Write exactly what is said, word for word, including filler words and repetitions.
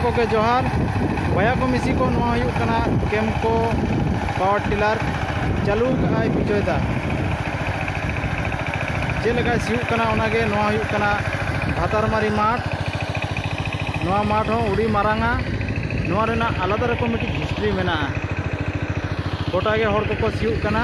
ᱜᱚᱢᱠᱮ ᱡᱚᱦᱟᱨ᱾ ᱵᱚᱭᱦᱟ ᱠᱚ ᱢᱤᱥᱤ ᱠᱚ, ᱱᱚᱣᱟ ᱦᱩᱭᱩᱜ ᱠᱟᱱᱟ ᱠᱮᱢᱠᱳ ᱯᱟᱣᱟᱨ ᱴᱤᱞᱟᱨ, ᱪᱟᱹᱞᱩ ᱠᱟᱜᱼᱟᱭ ᱵᱤᱡᱚᱭ ᱫᱟ᱾ ᱪᱮᱫ ᱞᱮᱠᱟᱭ ᱥᱤᱭᱳᱜ ᱠᱟᱱᱟ, ᱚᱱᱟᱜᱮ ᱱᱚᱣᱟ ᱦᱩᱭᱩᱜ ᱠᱟᱱᱟ ᱵᱷᱟᱛᱟᱨᱢᱟᱨᱤ ᱢᱟᱴᱷ᱾ ᱱᱚᱣᱟ ᱢᱟᱴᱷ ᱦᱚᱸ ᱟᱹᱰᱤ ᱢᱟᱨᱟᱝᱟ᱾ ᱱᱚᱣᱟ ᱨᱮᱱᱟᱜ ᱟᱞᱟᱫᱟ ᱨᱚᱠᱚᱢ ᱢᱤᱫᱴᱤᱡ ᱦᱤᱥᱴᱨᱤ ᱢᱮᱱᱟᱜᱼᱟ᱾ ᱜᱚᱴᱟ ᱜᱮ ᱦᱚᱲ ᱠᱚᱠᱚ ᱥᱤᱭᱳᱜ ᱠᱟᱱᱟ᱾